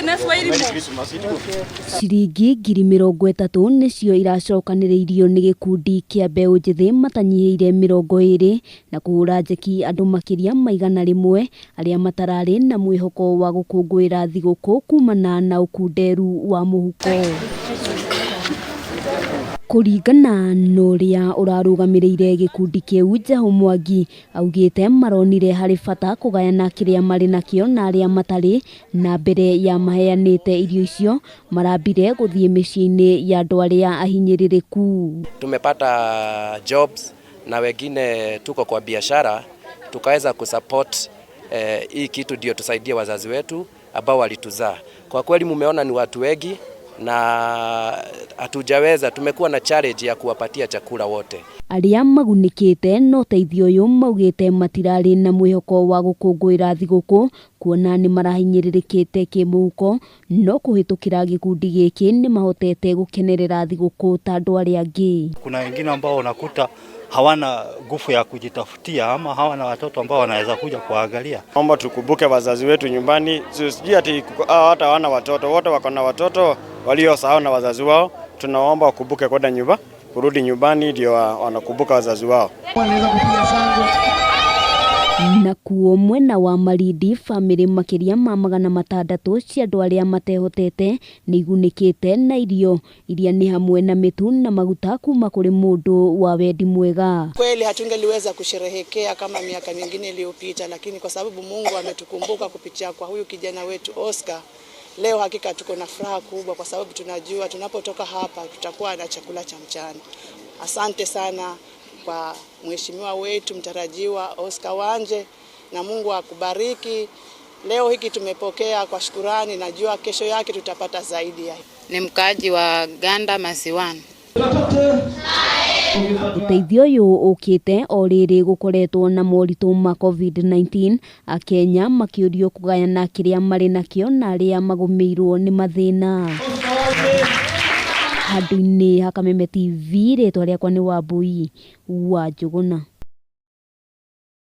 Agnes Wairimu. Ciringi 30,000 nĩcio iracokanĩrĩirio nĩ gĩkundi kĩa mbeũ njĩthĩ matanyihĩire 20 na kũhũra njeki andũ makĩria ma 100 arĩa matararĩ na mwĩhoko wa gũkũngũĩra thigũkũ kumana na ũkunderu wa mũhuko. Kũringana na ũrĩa ũrarũgamĩrĩire gĩkundi kĩu Njaũ Mwangi augĩte maronire harĩ bata kũgayana kĩrĩa marĩ nakĩo na arĩa matarĩ na mbere ya maheanĩte irio icio marambire gũthiĩ mĩciĩ-inĩ ya andũ arĩa ahinyĩrĩrĩku. Tumepata jobs na wengine tuko kwa biashara, tukaweza kusupport hii kitu ndio tusaidie wazazi wetu ambao walituzaa. Kwa kweli mumeona ni watu wengi na hatujaweza, tumekuwa na challenge ya kuwapatia chakula wote. Arĩa magunĩkĩte na ũteithio ũyũ maugĩte matirarĩ na mwĩhoko wa gũkũngũĩra thigũkũ kuona nĩ marahinyĩrĩrĩkĩte kĩmũhuko no kũhĩtũkĩra gĩkundi gĩkĩ nĩ mahotete gũkenerera thigũkũ ta andũ arĩa angĩ. Kuna wengine ambao unakuta hawana nguvu ya kujitafutia ama hawana watoto ambao wanaweza kuja kuangalia. Naomba tukumbuke wazazi wetu nyumbani, sijui ati hata hawana watoto, wote wako na watoto waliosahau na wazazi wao. Tunaomba wakumbuke kwenda nyumba, kurudi nyumbani ndio wanakumbuka wazazi wao. Nakuo mwena wa Malindi bamĩrĩ makĩria ma 600 cia andũ arĩa matehotete nĩ igunĩkĩte na irio iria nĩ hamwe na mĩtu na maguta kuma kũrĩ mũndũ wa wendi mwega. Kweli hatungeliweza kusherehekea kama miaka mingine iliyopita, lakini kwa sababu Mungu ametukumbuka kupitia kwa huyu kijana wetu Oscar, leo hakika tuko na furaha kubwa, kwa sababu tunajua tunapotoka hapa tutakuwa na chakula cha mchana. Asante sana kwa mheshimiwa wetu mtarajiwa Oscar Wanje, na Mungu akubariki. Leo hiki tumepokea kwa shukurani, najua kesho yake tutapata zaidi ya. Ni mkaaji wa Ganda Masiwani. Ũteithio ũyũ ũkĩte o rĩrĩ gũkoretwo na moritũ ma COVID-19, Akenya makĩũrio kũgayana kĩrĩa marĩ nakĩo na arĩa magũmĩirwo nĩ mathĩna. Handũ-inĩ ha Kameme TV, rĩtwa rĩakwa nĩ Wambui wa Njũgũna.